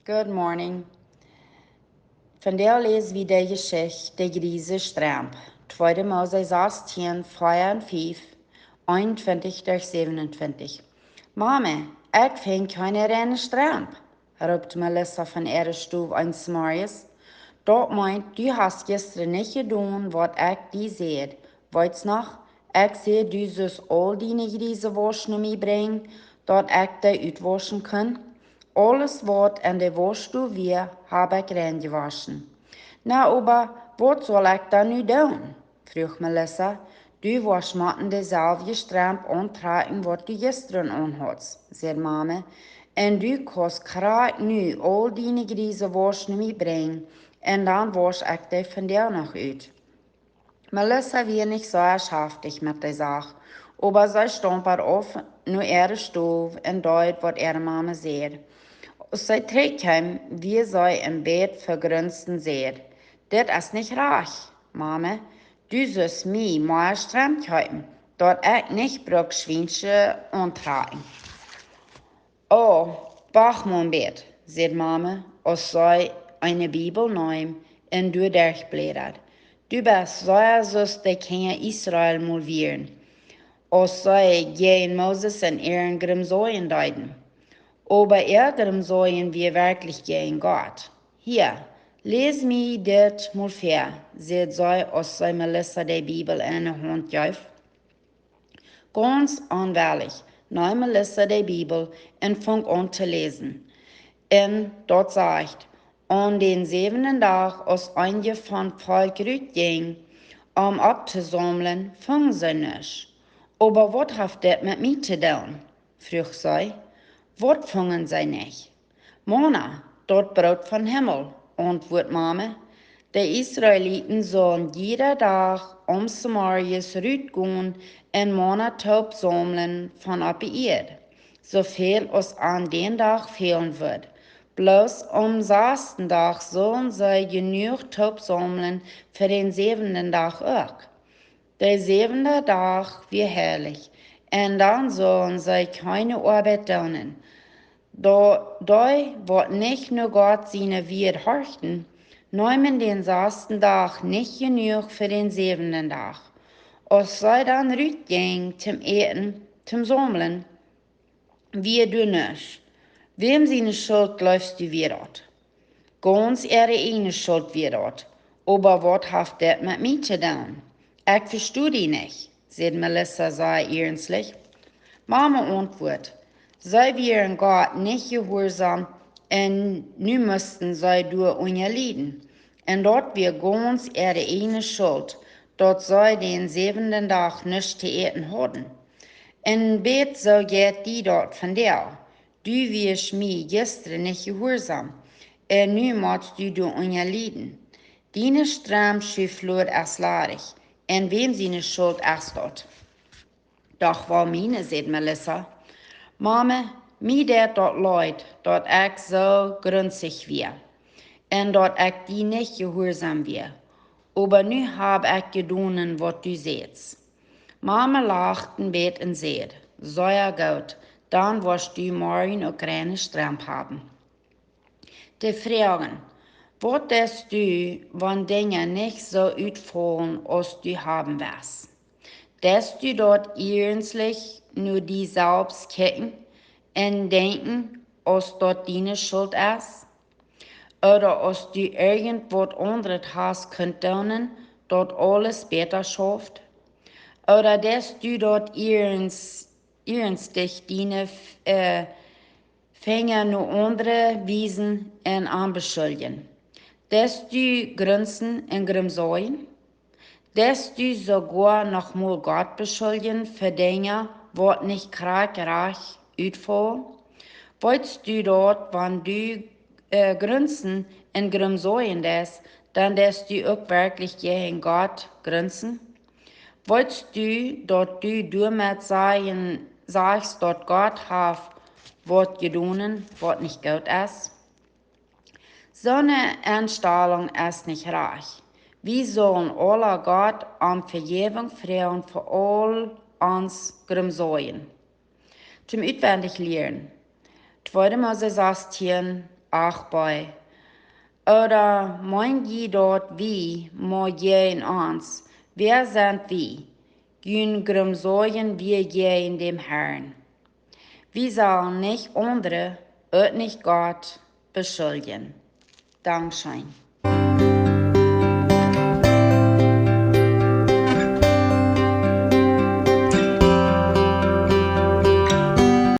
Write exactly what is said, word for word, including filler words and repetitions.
Good morning. Vondoag läs wie de Jeschicht De griese Stramp. Tweede Mose sastien, vea un fief, eenuntwintich derch säwenuntwintich. Mame, ekj finj kjeene reine Stramp, roopt Melissa von äare Stow eens Morjes. Daut meent, du hast jistren nich jedonen waut ekj die säd. Weetst noch, ekj säd, du sust aul diene griese Wausch no mie brinjen, daut ekj dee utwauschen kunn. Aules waut en de Wauschstow wia, hab ekj rein jewoschen. Na, oba waut saul ekj dan nu doonen? Fruach Melissa. Du woascht motten deeselwje Stramp auntrakjen waut du jistren aunhadst, säd Mame. Un du kaust krakjt nu aul diene griese Wausch no mie brinjen, un dan wausch ekj dee vondoag noch ut. Melissa wia nich soo schaftich met de Sach, oba see staumpt auf no äare Stow un deed waut äare Mame säd. Aus see trigj kjeem, wia see een bät vegrunzt un säd: Dit es nich rajcht, Mame. Du sust mie mea Stramp kjeepen, daut ekj nich bruck schwiensche auntrakjen. O, wacht mau een bät, säd Mame, aus see eene Bibel neem un doa derchblädad. Du best soo aus de Kjinja Israel mol wieren, aus see jäajen Moses un Aaron grumsajen deeden. Oba äa Grumsajen wia werkjlich jäajen Gott. Hia, läs mie dit mol väa, säd see, aus see Melissa de Bibel enne Haunt jeef. Gaunz onwellich neem Melissa de Bibel un funk aun to läsen. Un daut sajcht: Aun dän säwenden Dach, aus eenje von Volkj rutjinjen, om opptosaumlen, fungen see nuscht. Oba waut haft dit met mie to doonen? Fruach see. Waut fungen see nich? Mana, daut Broot vom Himmel, auntwuat Mame. De Israeliten sullen jieda Dach zemorjes rutgonen un Mana toop saumlen von opp de Ieed, soo väl aus an dän Dach fälen wudd. Bloos aum sasten Dach sullen see jenuach toop saumlen fa dän säwenden Dach uk. De säwende Dach wia heilich, un dan sullen see kjeene Oabeit doonen. Dee, waut nich no Gott siene Wieed horchten, neemen dän sasten Dach nich jenuach fa dän säwenden Dach. Aus see dan rutjinjen toom äten, toom saumlen, wia doa nuscht. Wäm siene Schult jleefst du wia daut? Gaunz äare ieejne Schult wia daut. Oba waut haft dit met mie to doonen? Ekj vesto die nich, säd Melissa sea iernstlich. Mame auntwuat: See wieren Gott nich jehuarsom, un nu musten see doa unja lieden. Un daut wia gaunz äare ieejne Schult, daut see dän säwenden Dach nuscht to äten hauden. Un bät soo jeit die daut vondoag. Du wiescht mie jistren nich jehuarsom, un nu motst du doa unja lieden. Diene Stramp-Schufflod es ladich, un wäm siene Schult es daut? Doch woll miene, säd Melissa. Mame, mie deit daut leet, daut ekj soo grunzich wia, un daut ekj die nich jehuarsom wia. Oba nu hab ekj jedonen waut du sätst. Mame lacht een bät un säd: Sea goot, dan woascht du morjen uk reine Stramp haben. De Froagen: Waut deist du, wan Dinja nich soo utfaulen aus du haben west? Deist du daut iernstlich no die selfst kjikjen un denkjen, aus daut diene Schult es? Ooda aus du irjent waut aundret hast kunt doonen, daut aules bäta schauft? Ooda deist du daut iernst, iernstlich diene, äh, Finja no aundre wiesen un aunbeschuljen? Deist du grunzen un grumsajen? Deist du soogoa noch mol Gott beschuljen fa Dinja, waut nich krakjt rajcht utfaulen? Weetst du daut, wan du, äh, grunzen un grumsajen deist, dan deist du uk werkjlich jäajen Gott grunzen? Weetst du, daut du doamet sajen, sajchst, daut Gott haft waut jedonen, waut nich goot es? Soone Enstalunk es nich rajcht. Wie sellen aula Gott om Vejäwunk froagen fa aul ons Grumsajen. Toom utwendich lieren. Tweede Mose sastien, Ach bie. Ooda meen jie daut wie mau jäajen ons? Wäa sent wie? Jun Grumsajen wia jäajen däm Harn. Wie sellen nich aundre, uk nich Gott, beschuljen. Dankscheen.